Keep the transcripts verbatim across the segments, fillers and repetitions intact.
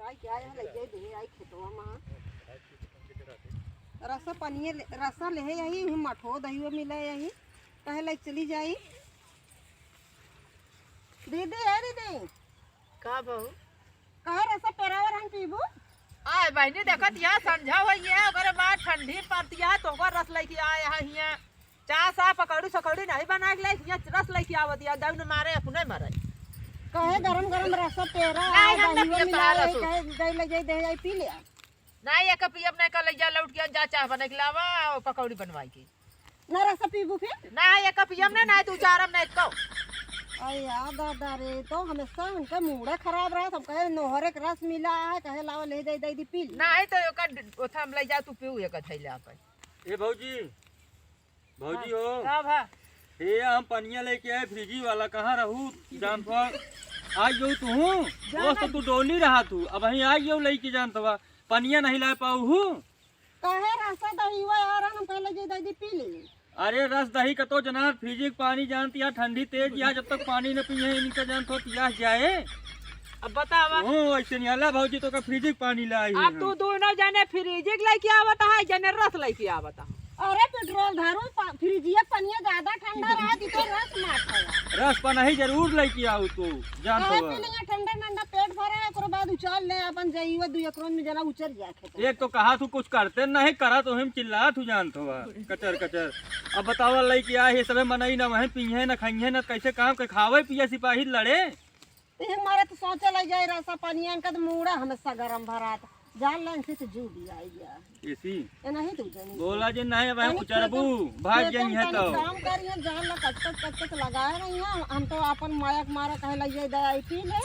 आई क्या है, लइके दे आई खेतवा मा। रसा पनिये ले, रसा लेहे आई, ही मठो दहियो मिला आई, कहे लाइक चली जाई। दीदी, ए दीदी। का बहू? कहे रसा पेरावर हम पीबू? आय बहिनी, देखत या संझा होई है, ओकरे बाद ठंडी परतिया, तो ओकर रस लइके आए हैं हियाँ। चाह साह पकौड़ी सकौड़ी नहीं बना के लाई, हियाँ रस लइके आवत या, दौन मारे अपने मरे। कहे गरम गरम रसा पेरा, नहीं, हम ना दहियो पियब मिला तोहार ले, रसो। कहे जाई ले जाई दे आई पी ले। नहीं, एक पियब नहीं, कल जा लौट के जा, चाह बना के लावा, और पकौड़ी बनवाई के। ना रसा पीबू फिर? ना, एक पियब नहीं, नहीं तू चारम नहीं को। अरे यार दादा रे, तो हमेशा उनका मूड खराब रहा, हम कहे नोहरे के रस मिला है, कहे लावा ले जाई दे दी पी ले। नहीं तो ओकर ओथा हम ले जा, तू पीऊ एक थैला अपन। ए भौजी, भौजी हो। का भा? ए, हम पनिया लेके आए फ्रिजी वाला, कहाँ रहू? जान तो आई जाऊ तू। जाना। बस तो तू डोली रहा तू, अब वहीं आई जाऊ लेके जान तो पनिया नहीं ला पाऊ हूँ। काहे रसा दही हुआ यार, हम पहले जे दही पी ली। अरे रस दही का तो जना फ्रिजी के पानी जानती है, ठंडी तेज यहाँ, जब तक पानी न पिए इनका जान तो पियास जाए। अब बतावा। ओ, ऐसे नहीं, अल्लाह भौजी तो का फ्रिज के पानी लाई अब है। तू दोनों जने फ्रिज के लेके आवत है, जने रस लेके आवत है। अरे पेट्रोल धारू पा-, फ्रिजिया के पनिया ज्यादा ठंडा रहा, तो रस मार खाया। रस पनही जरूर लेके आऊ तू, जान तो कहे बा। पी लेंगे, ठंडा ठंडा पेट भरा है, ओकरे बाद उचाल ले अपन जाइए, दू एक रोज में जना उचर जाए खेत। एक तो कहा तू कुछ करते नहीं, करा तो हम चिल्ला तू जान तो बा, कचर कचर। अब बतावा लेके आ, ये सबे मनई ना वहीं पीहे ना खाइहे ना, कैसे काम के खावे पिए सिपाही लड़े। ते हमारे तो सोचे लग जाए रसा पानी, इनका तो मूड़ा हमेशा गरम भरात। जान ला इनसे तो जू भी आई गया। एसी? ए नहीं तू जानी। बोला जे नहीं, अब तनी उचरबू, खेतन, भाग खेतन जाई है तनी तो। काम करिए, जान ला कचकच, कचकच लगाए रही हैं। हम तो अपन माया के मारा कहे लग जाए, दवाई पी ले।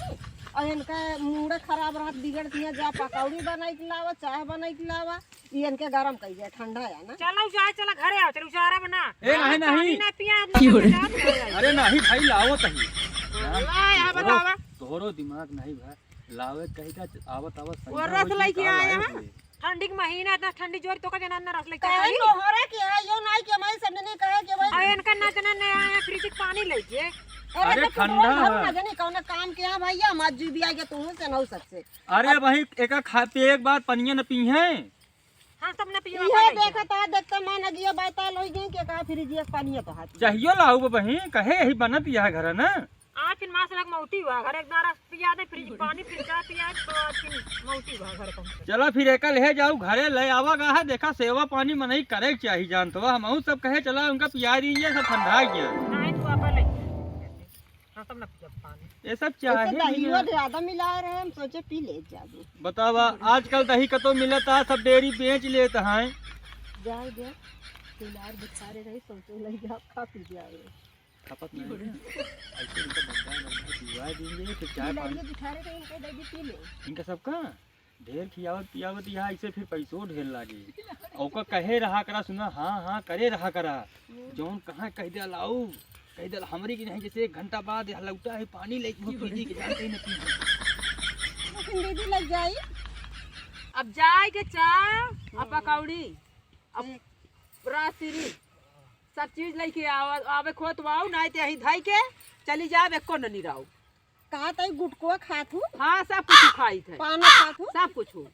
और इनका मूड़ा खराब रहत, बिगड़ती हैं, जा पकौड़ी बनाई के लावा, चाय बनाई के लावा। ई इनके गरम कई जाए, ठंडा है ना। चलो जा, चलो घरे आओ, चलो उजारा बना। ए, नहीं, पानी नहीं। ना पिया, हम लोग की हो रे? जात नहीं आई। अरे नहीं भाई, लावत ही। ला, यहाँ तोहरो, बतावा। तोहरो दिमाग नहीं बा। लावे कही का आवत, आवत वो संझा रस होई, लेके का आया लाए है। हुए? ठंडी के महीना, इतना ठंडी जोर, तो का जना ना रस लेके काहे आई? नोहरे के है, यो नाई के हमारे सबने नहीं कहे कि भाई आ, इनका ना जना नहीं आया, फ्रिज के पानी लेके। अरे अरे तो ठंडा तुम्हारा घर है। ना जाने कौन काम के है भैया, हम आज जू भी आ गया तुम से नौ सबसे। अरे अब वही एका खा, पिए के बाद पनिया न पीहे। हाँ, तब न पिए इहे पानी। देखत आ, देखत मन अगिया बाताल होई गई कि का फ्रिज एक पानी तो हाथ में। चाहियो लाऊ बहिन, कहे यही बनत यह घर ना। आज फिर मास लग मौती हुआ घर, एक दारा पिया दे फ्रिज पानी, फिर चाय पिया तो आज फिर मौती हुआ घर पहुंचे। चला फिर एका ले जाऊ घरे, ले आवा गा है, देखा सेवा पानी मनई करे के चाही जान तो। हम सब कहे चला उनका पिया दीजिए, सब ठंडा गया। नहीं, तू आपा ले। हाँ, तब ना पियब पानी। ये सब चाहे ऐसे भी दहियो ना। ज्यादा मिला रहे, हम सोचे पी ले जाबो। बतावा, आजकल दही कतो मिलत है, सब डेयरी बेच लेत हैं। जाए दे, दुलार बुखारे रही, सोचे लग जा, खा पी जाए। खपत नहीं है। ऐसे इनका बंदा बंदा पिवा देंगे, फिर चाय पानी। दुलारिया बुखारे रही, इनके दही पी ले। इनका सबका? ढेर खियावत पियावत यहाँ ऐसे फिर पैसो ढेर लागे। ओका कहे रहा करा, सुना, हाँ, हाँ, करे रहा करा। जौन कहाँ कह दे लाऊ, कह दे हमरी की नहीं, जैसे एक घंटा बाद यहाँ लौटा है, पानी लेके वो पीने के जानते ही न पी। लेकिन दीदी लग जाई। अब जाए के चाह, अब पकौड़ी, अब राजश्री, सब चीज लेके आवा, आवे खोत वाऊ, नहीं ते यहीं धई के चली जाब, एको न निराऊ। का तई गुटकुआ खात हूँ? हाँ, सब कुछ खाइत है। पान खात हूँ? सब कुछ हो।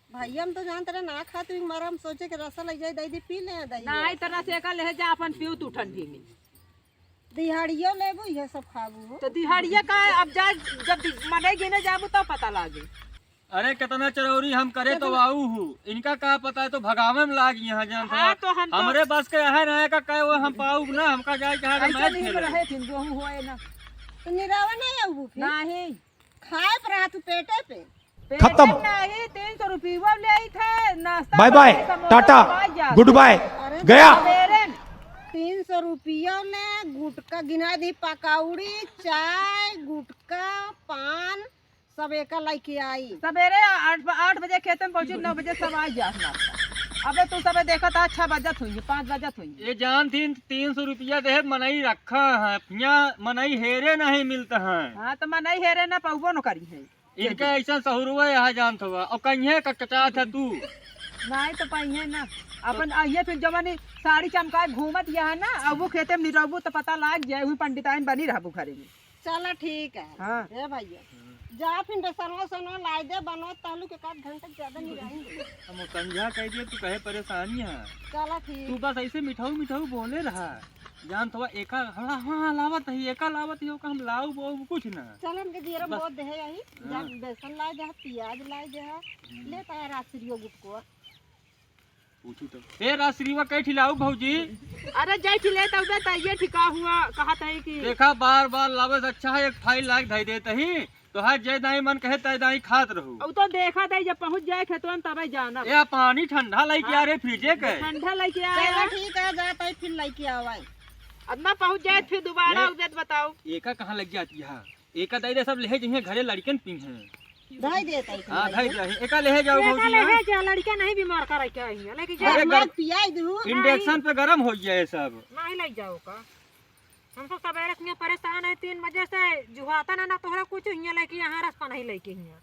भाई, हम तो जानते रहे ना खात हूँ, मारा हम सोचे कि रसा लग जाए, दे दे, पी ले दही। नहीं, तो रस एका ले जा, अपन पीऊ तू ठंडी में। दिहाड़ियो लेबू, ये सब खाबू हो। तो दिहाड़िया का है, अब जा, जब दि-, मने गिने जाबू, तब पता लागे। अरे, कितना चरौरी हम करे तो देखो। आऊ हूँ, इनका का पता है, तो भगावे में लाग यहाँ जान हाँ, तो। तो हम तो हमरे बस के है ना, का कहे वो हम पाऊ ना, हमका जाए के है, ऐसा मैच नहीं खेले। रहे, फिर जो हम होए ना। तो निरावा नहीं आऊ फिर? नहीं। खाए पर हाथ पेटे पे। पेटे खत्म। नहीं, तीन सौ रुपये ले आई थे, नाश्ता बाय बाय, करके समोसा टाटा, खा जा। गुड बाय, अरे गया। सवेरे तीन सौ रुपया ले गुटखा गिना दी, पकौड़ी, चाय, गुटखा, पान, सब एका लेके आई। सवेरे आठ ब-, आठ बजे खेते में पहुंची, नौ बजे सब आ गया अपना। अबे तू सबे देखा था, छह बजत हुई, पाँच बजत हुई। ये जान थी, तीन सौ रुपया दे मनई रखा है, यहाँ मनई हेरे नहीं मिलता है। हाँ, तो मनई हेरे ना पउबो न करी है। इनके ऐसा सहुरुआ यहाँ जानत हुआ, और कहीं कचकचात है तू। नहीं तो पाइए ना, अपन आइए फिर जवानी साड़ी चमकाए घूमत यहाँ ना, अब वो खेते में निरहबू तो पता लाग जाए, वही पंडिताइन बनी रहबू घरे में। चला ठीक है। हाँ। ए भैया, जा फिर बेसनवा सोनवा लाइ दे, बनवा तहलू के का घंटा ज्यादा नहीं रही। हम संझा कह दिए, तू कहे परेशानी है। चला ठीक। तू बस ऐसे मिठाऊ मिठाऊ बोले रहा। जान तो एका, हाँ, हाँ, हाँ, लावत ही, एका लावत ही, ओका हम लाऊ बाऊ कुछ ना। चल हमके जीरा बस। बहुत दे है यही। जा हाँ। बेसन लाइ दे, प्याज लाइ दे, हम्म। ले तारा राजश्री गुटको। पूछू तो। ए राजश्री, वा कई ठिलाऊ भौजी? अरे जय ठिले तब दे, त ये ठिका हुआ, कहा था कि देखा बार बार लावे से अच्छा है एक फाइल लाग धई देत ही। तो हर जय दाई मन कहे तय दाई खात रहू। अब तो देखा दे, जब पहुँच जाए खेतवन तबे जाना। ए पानी ठंडा लइके आ हाँ। रे फ्रिजे के। ठंडा लइके आ चला यार। ठीक है, जात ही फिर लइके आवाई। अब ना पहुँच जाए फिर दोबारा ए, उदेत बताओ। एका कहाँ लग जाती है? एका दे दे, सब लेहे जइहें घरे लड़िकन पीहें। धई देत ही हाँ, धई दे। एका लेहे जाओ एका भौजी, लेहे हाँ। जा, लड़िका नहीं बीमार करे के आई है, लेकिन जा। अरे मत गर-, पियाई दू। इंडक्शन पे गरम होइ गया ये सब। नहीं ले जाओ का? हम सब सवेरे से यहाँ परेशान है, तीन बजे से जुहाता ना, ना तोहरा कुछ हियाँ लेके यहाँ रास्ता नहीं लेके हियाँ।